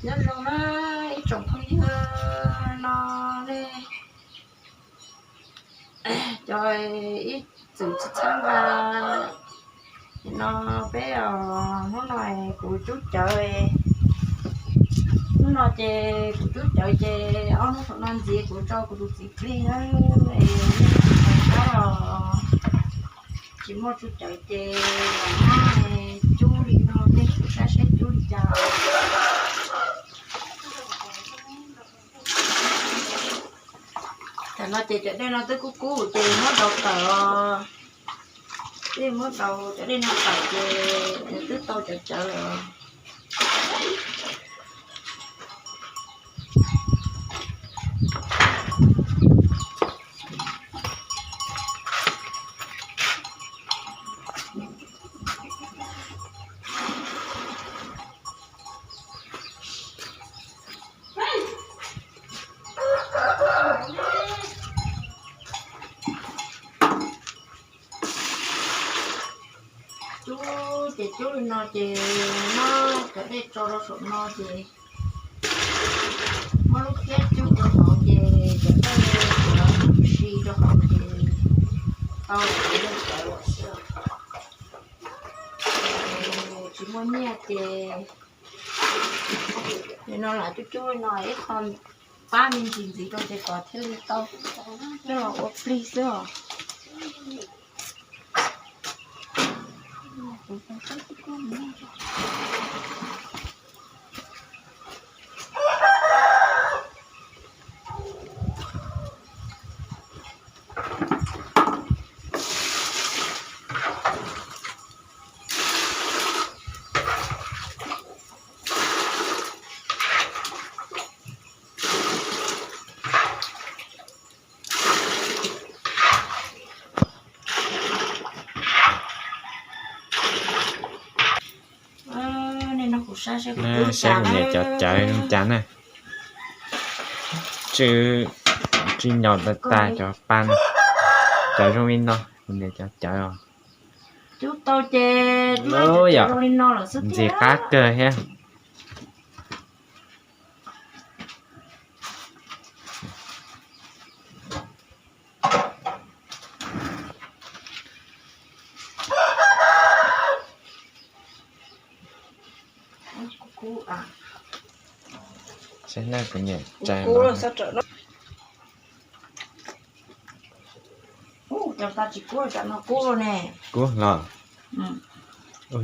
Nyob zoo na ib tsoom phooj ywg, no nej cov ib txwm txhawb nqa no peb os. Hnub no kuv cub cawv, hnub no ces kuv cub cawv ces ob hnub saum no ntxiv kuv tso kuv tus txiv plig na, es nej tsis tau sab los tsis muaj tsuj cawv ces cub li no nej kuv saib seb cub li cas. Tam no ces cov dej no twb kub kub ces muab daus tawm os. Twb muab daus cov dej no tawm ces nws twb tau cov cawv lawm. Cub ces cub li no ces muab cov dej tso rau saum no ces muab lub phiab cub rau hauv ces cov dej yuav si rau hauv ces tau lawm, cov dej cawv lawm xwb. Tsis muaj nyiaj ces nim no lam cub cub li no ib qho pab me ntsis ntxiv rau ces kom thiaj li tau coj los ua plig xwb os. Saib kuv niam cov cawv zoo cas na. Tsw, tsis nyaum tas tas cov pa no. Cov zoo li no kuv niam cov cawv os. Cub tau ces yom, ntxim qab kawg thiab. Saib na kuv niam cais no. Kub los? Ua zoo na. Ua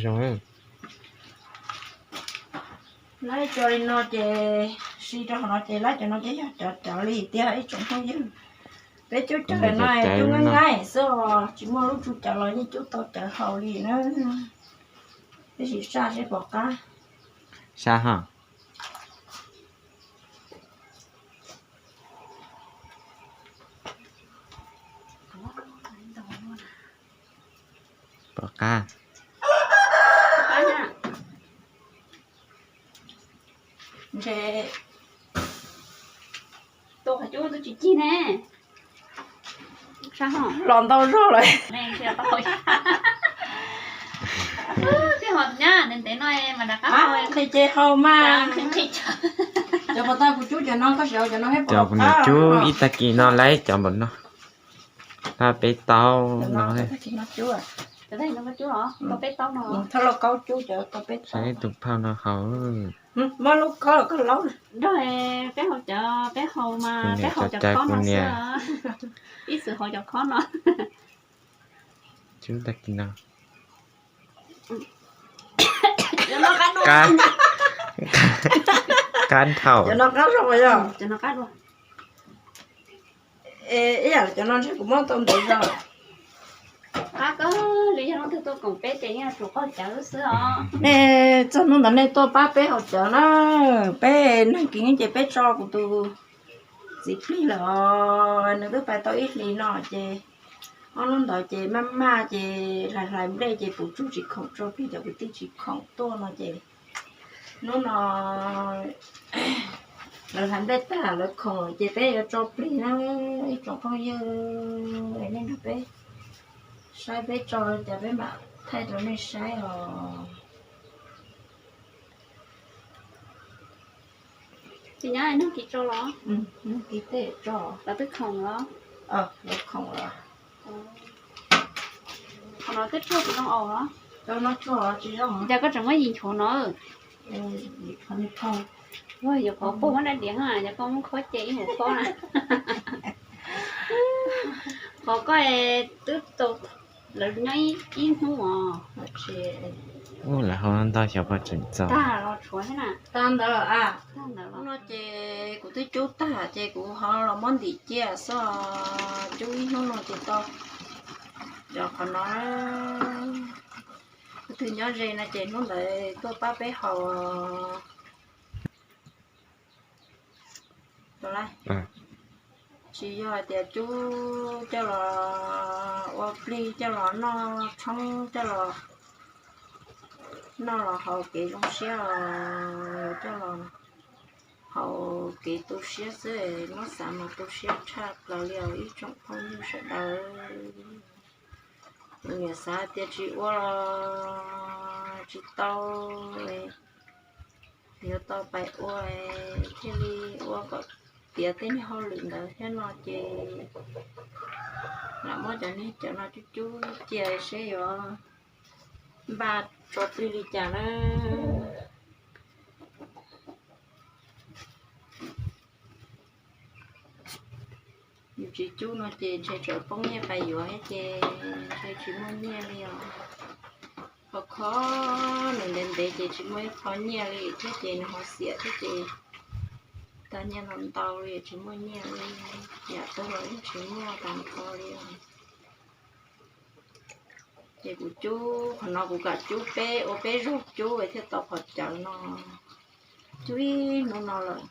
zoo. Laib cov li no ces si rau hauv no ces laib cov no ces yog cov cawv li tiag ib tsoom phooj ywg. Peb cub cawv no cub nqaij nqaij xwb os, tsis muaj lub tsuj cawv los yeej cub tau cawv haus li na. Tab sis saj seb pom qab. Saj ha. Pom qab. Ntshe tua qhov cub twb tsis cig ne. Los ntau zog lawm. Nqhis ces haus mas. Cov pos tag kuv cub cov no, koj sim haus cov no. Cov kuv niam cub ib tag kis no laib cov npaum no. Thaj peb taub no. Thaj lauj kaub cub cov tau peb taub. Tus phauj no haus. Muab lub kaub los koj laub. Nrog peb haus cov, peb haus mas peb haus cov khob no xwb. Ib txwm haus cov khob no. Cub tag kis no. Qab dhau. Cov no qab zog yog. Ib yam cov no ntshe kuv muab tau ntawd zog. Qab kawg li, yog leej twg tuaj koom peb ces yeej tsum qaug cawv xwb os. Nej txog hnub ntawd nej tuaj pab peb haus cawv na. Peb neeg kiv ces peb tso kuv tus txiv plig lawm os, nws twb pais tau ib hlis no ces ob hnub ntawd ces maj maj ces hlais hlais nplej ces puv tsuj tsis khoom, tso plig cov kwv tij tsis khoom tuaj no ces hnub no lawv hlais nplej tag lawv khoom ces peb yuav tso plig na ib tsoom phooj ywg, nej nrog Peb saib peb tso cas peb mam thaij rau nej saib os. Ces nyob nug kis tso los? Nug kis tej tso. Lawv twb khoom los? Lawv khoom los. Qhov no twb tsuag tsis zoo os. Tsuag tsis zoo. Cas koj tseem muab yim nchuav no? Yuav qhov puag muab dab diav, yog koj muab khob ces ib mus khob na. Qhov koj twb tau lawv nyob ib hnub os. Ub, lawv hau ntau xyov puas tseem txaus. Tag los tshuav thiab na. Tag ntawd lawm a. Tag ntawd lawm. Hnub no ces kuv twb cub tag ces kuv ho los muab ntim cia xwb. Cub ib hnub no ces tau. Cov qhov no, leej twg nyob ze no ces hnub ntawd tuaj pab peb haus. Tsis yog hais tias cub coj los ua plig, coj los noj tshoob, coj los noj los haus kev zoo siab os, coj los haus kev tu siab xwb, muab xav mas tu siab tshaj plaws li os ib tsoom phooj ywg sawv daws. Kuv niam xav tias tsis ua los tsis tau, yuav tau pais ua thiaj li ua kom tiav tej niag hauj lwm ntawd thiab no ces lam muab cov niag cawv no cub cub cia seb yuav npaj tso plig li cas na. Yus tsis cub no ces ntshe tseem poob nyiaj pais yuav thiab ces ntshe tsis muaj nyiaj li os. Qhov kho nws ntev ntev ces tsis muaj ib qho nyiaj li thiab ces nws ho xiam thiab ces tag nyiaj ntau ntau li tsis muaj nyiaj li. Yam tuag los yeej tsis muaj tag nrho li os. Ces kuv cub qhov no kuv kam cub peb ua peb zaug cub thiaj tau qhov cawv no. Cub ib hnub no lawm.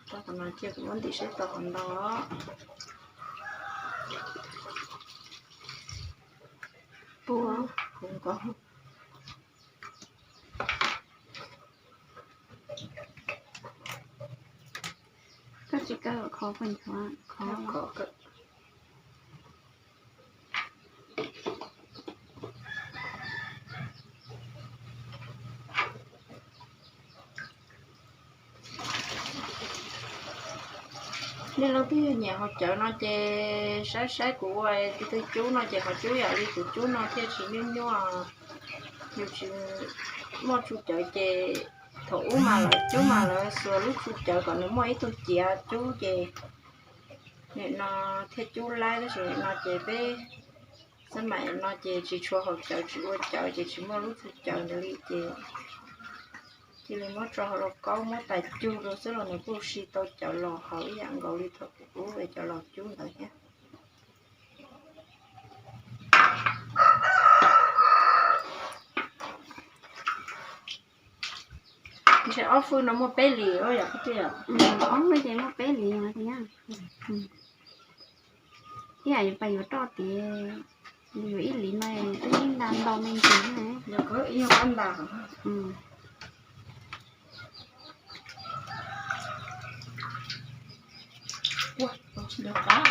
Tau qhov no cia kuv muab ntim seb tau qhov ntau. Puag kuv nkaus. Koj tsis kaw kho koj nchuav kho. Nej leej twg yog nyiam haus cawv no ces saib saib kuv ua tus twg cub no ces qhov cub yam li kuv cub no thiaj tsis nyuaj nyuaj. Yus tsis muaj tsu cawv ces thaum ub mas lawv cub mas lawv xuas lub tsu cawv kom nws muaj ib tug ciav cub ces nim no thiaj cub laib tab sis nim no ces peb xab maim no ces tsis tshua haus cawv tsis ua cawv ces tsis muaj lub tsu cawv ntawd li ces cia li muab tso hauv lauj kaub muab tais cug rau xwb los nws kuj siv tau cawv los haus ib yam nkaus li thaum kuv ub es cov laus cub ntawd thiab. Ntshe ob fwj no muaj peb lis yom. Ob fwj ces muaj peb lis no thiab. Ib yam yus pais yuav roj tiav, yus yuav ib lis no twb yeej nta ntau me ntsis na. Nco qab,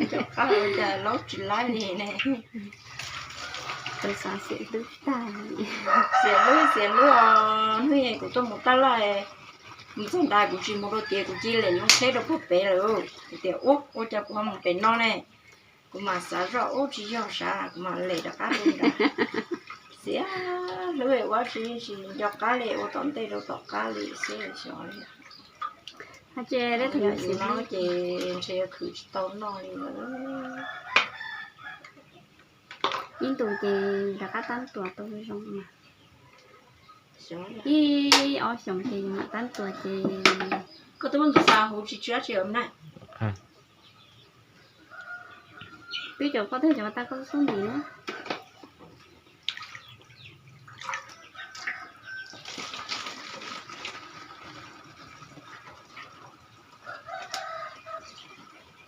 nco qab ua cas laub tsis laib li ne. Tus xav xiam hlwb tag. Xiam hlwb, xiam hlwb os, hnub kuv tuaj mus taj laj, mus txog nrad kuv tsis mus rau tiav kuv cia li lem loo tsheb rau puag pem lawm. Kuv tias ua, ua cas kuv ho mus pem no ne? Kuv mam xav zoj ub tsis yog sav, kuv mam lem rov qab rau nrad. Xiam hlwb ua tsis, tsis nco qab li, ua tom ntej rau tom qab li xwb xyov li. Yus no ces ntshe yuav khwv tsis tau noj li lawm. Ib ntus ces rov qab tab tuas tau zoo mas. Ib ob xyoos ces yus mam tab tuas ces. Koj twb muab ntxuav xav huv tsis tsw dab tsi na. Twb cov koj twb cov tag koj xub ntim na.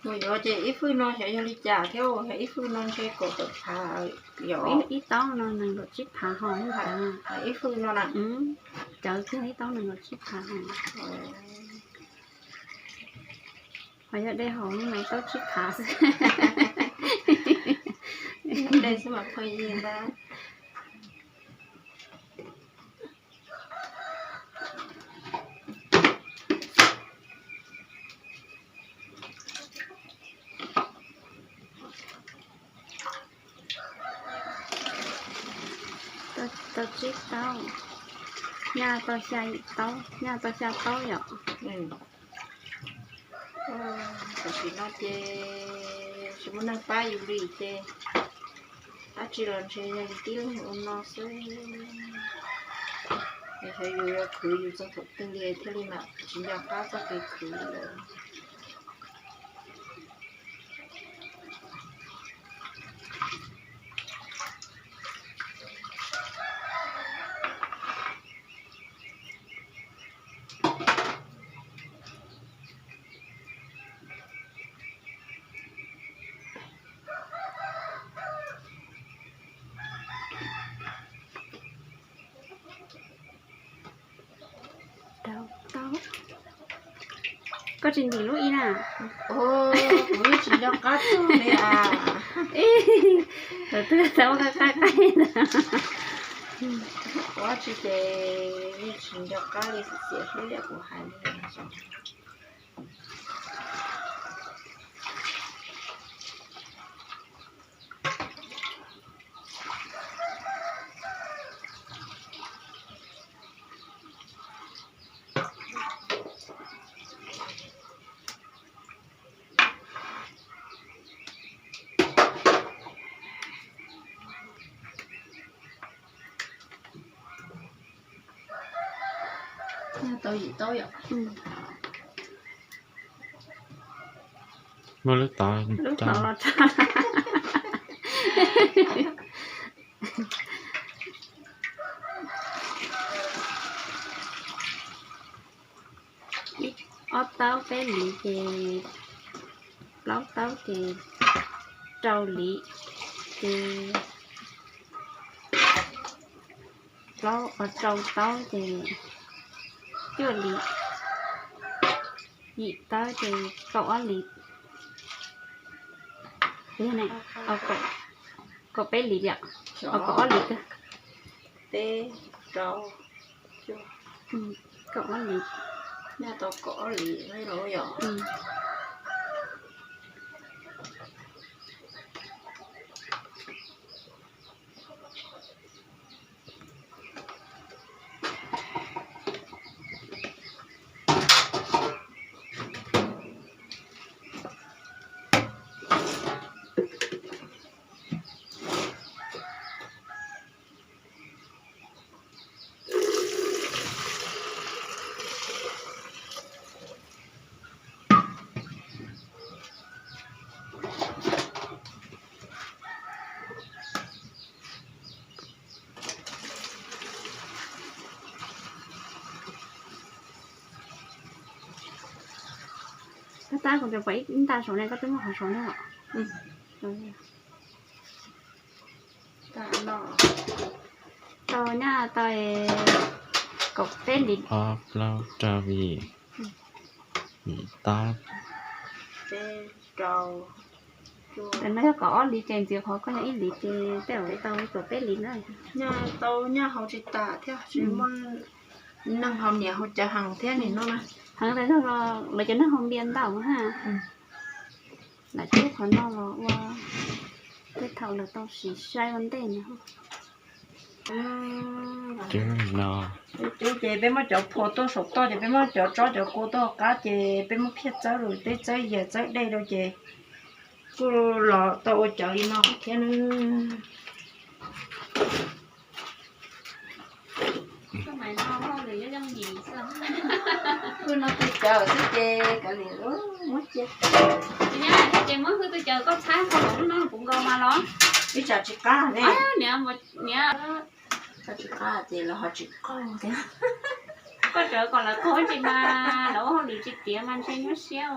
Mus yuav ces ib fwj no xyov yog li cas thiab, ib fwj no ntshe kaum tawm phav yom. Ib taub no nees nkaum tsib phav hos. Ib fwj no na. Cawv kiag ib taub nees nkaum tsib phav hos. Mas yog dej haus mas tau tsib phav xwb. Dej xwb mas pheej yig ntag. Tau tsib taub, nyaj tau xya taub, nyaj tau xya taub yom. Tam sim no ces tsis muaj neeg pab yus li ces dab tsi los ntshe yog yus tib leeg ua no xwb. Yog yus yuav khwv yus txog thaum twg li thiaj li mam tsis nco qab txoj kev khwv lawm. Rau tau. Koj tsis ntim lub ib na. Kuv yeej tsis nco qab txog li as. Tus twg tau qab qab qaib na. Ua tsis ces yeej tsis nco qab li, xiam xiam hlub yam kuv hais li. Tau yim taub yom. Muaj lub tod, lub tod los tag. Ob taub peb liv ces, plaub taub ces rau liv ces, plaub, rau taub ces cuaj liv, yim taub ces kaum ob liv. Kaum peb liv yom, kaum ob liv. Peb, rau, cuaj, kaum ob liv. Nyaj tau kaum ob liv los yom. Tab tab kuv tsuas pom ib nta saum ne, koj twb muab qhov saud no. Tau nyaj tau kaum peb liv. Ob plaub rau yim, yim taub. Peb rau. Tam no yog kaum ob liv ces ntxiv qhov koj yog ib liv ces tej zaum tau kaum peb liv na. Nyaj tau nyaj haus tsis tas thiab, tsis muaj neeg haus, niam haus cawv heev thiab nim no na. Heev tas zog los lawv cov neeg haus npias ntau ha. Lam cub qhov no los ua tej thaum lawv tau siv sai ua ntej no. Cub no. Cub ces peb muab cov phua tuaj saum toj ces peb muab cov tsob cov kua tuaj hauv qab ces peb muab phiaj txawb rau, peb txawb yias txawb dej rau ces kuj los tau ua cawv li no thiab na. Kuj no twg cawv xwb ces kav liam muab cia. Ces muab hwj twg cawv koj txhab koj lub no puv nkaus mas los. Ib tsam tsis qab ne. Niam, niam. Koj tsis qab ces lawv ho tsis qaug thiab. Koj txhab kom lawv qaug tsis mas lawv ua hauj lwm tsis tiav mas ntshe nyuaj siab.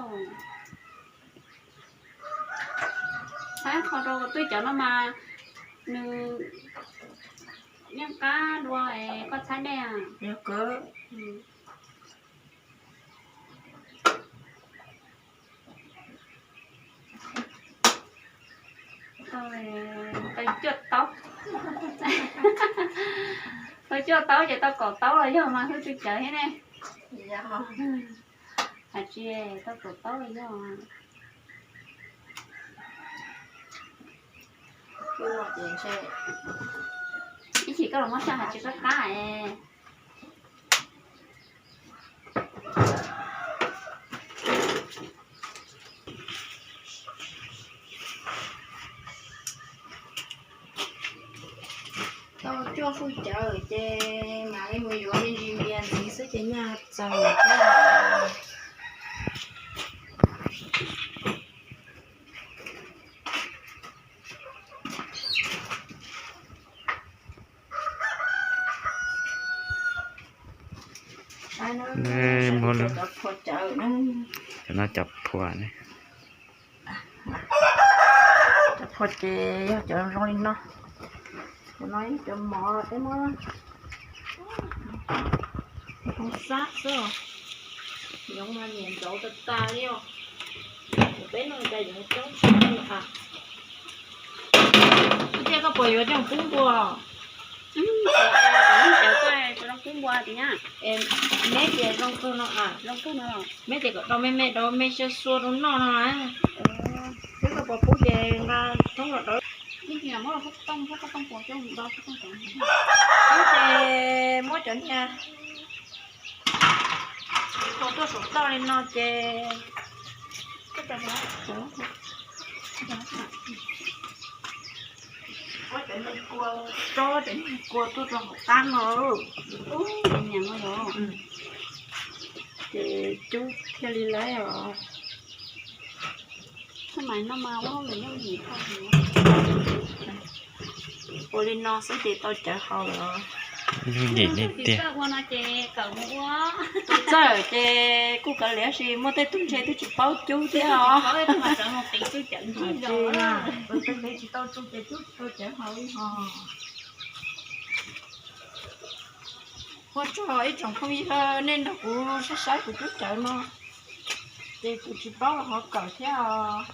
Txhab qhov rau twb cov no mas nws yeej qab dua koj txhab dej. Tau cuaj taub, tau cuaj taub ces tau kaum taub los yog mas hwj tsis cawv thiab ne. Hais tsis tau kaum taub los yog. Ib chim koj los muab saj hais tsis qab qab es. Tau cuaj hwj cawv ces mam li mus yuav me ntsis npias ntxiv xwb ces nyaj txaus thiab. Cov no cov phua ne. Cov phua ces yog cov zoo li no. Cov no yog cov mov peb muab hoob xab xwb. Yoov mas niam ntxauv tas tas li os. Peb no cas yoov coob tshaj li a. Tiag koj puas yuav coj pub npua? Neb tias zoo kawg no a. Neb tias kom rau me me rau me xyaw xua rau noj no na. Twb koj puas pub ces nqa thoob los rau. Pub ces muab cov niag ua tuaj saum toj li no ces muab cov niag kua, tso cov niag kua tuaj rau hauv qab no. Ces cub thiaj li lawm os. Ua li no xwb ces tau cawv haus lawm. Yooj yim li tiag. Tus txawj ces kuj kawv li tab sis muaj tej tug ntshe twb tsis paub cub thiab os. Ua tsaug ib tsoom phooj ywg nej nrog kuv saib saib kuv cub cawv no, ces kuv tsis paub los ho kawm thiab os.